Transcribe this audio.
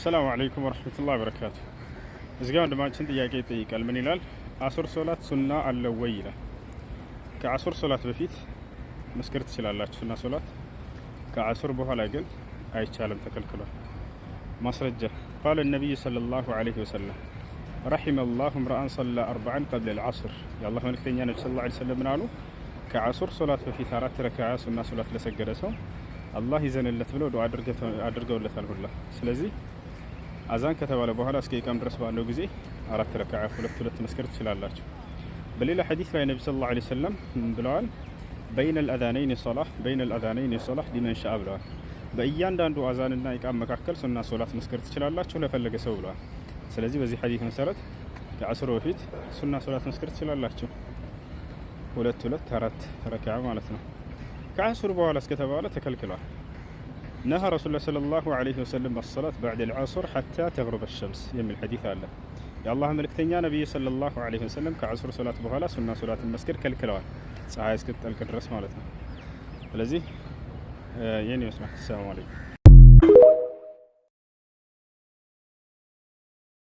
ሰላሙ አለይኩም ወረህመቱላህ በረካቱ። እዚጋ ወንድማችን ጥያቄ ይጠይቃል። ምን ይላል? አሱር ሶላት ሱና አለው ወይ ይላል። ከአሱር ሶላት በፊት መስገድ ትችላላችሁ ሱና ሶላት፣ ከአሱር በኋላ ግን አይቻልም፣ ተከልክሏል። ማስረጃ قال النبي صلى الله عليه وسلم رحم الله امرأ صلى أربعا قبل العصر። የአላህ መልክተኛ ነቢ صلى الله عليه وسلم ምን አሉ? ከዓሱር ሶላት በፊት አራት ረክዓ ሱና ሶላት ለሰገደ ሰው አላህ ይዘንለት ብለው ዱዓ አድርገውለታል ሁላ። ስለዚህ አዛን ከተባለ በኋላ እስከ ኢቃም ድረስ ባለው ጊዜ አራት ረክዓ ሁለት ሁለት መስገድ ትችላላችሁ። በሌላ ሐዲስ ላይ ነቢ صلى الله عليه وسلم ብለዋል? بين الأذانين صلاة، بين الأذانين صلاة لمن شاء ብለዋል። በእያንዳንዱ አዛንና ኢቃም መካከል ሱና ሶላት መስገድ ትችላላችሁ ለፈለገ ሰው ብለዋል። ስለዚህ በዚህ ሐዲስ መሰረት ከዐስር በፊት ሱና ሶላት መስገድ ትችላላችሁ። ሁለት ሁለት አራት ረክዓ ማለት ነው። ከዐስር በኋላ እስከተባለ ተከልክሏል። نهى رسول الله صلى الله عليه وسلم الصلاة بعد العصر حتى تغرب الشمس የሚል ሐዲስ አለ። የአላህ መልእክተኛ ነቢዩ صلى الله عليه وسلم ከዐስር ሶላት በኋላ ሱና ሶላትን መስገድ ከልክለዋል፣ ፀሐይ እስክትጠልቅ ድረስ ማለት ነው። ስለዚህ ይህን ይመስላል። ሰላም አለይኩም።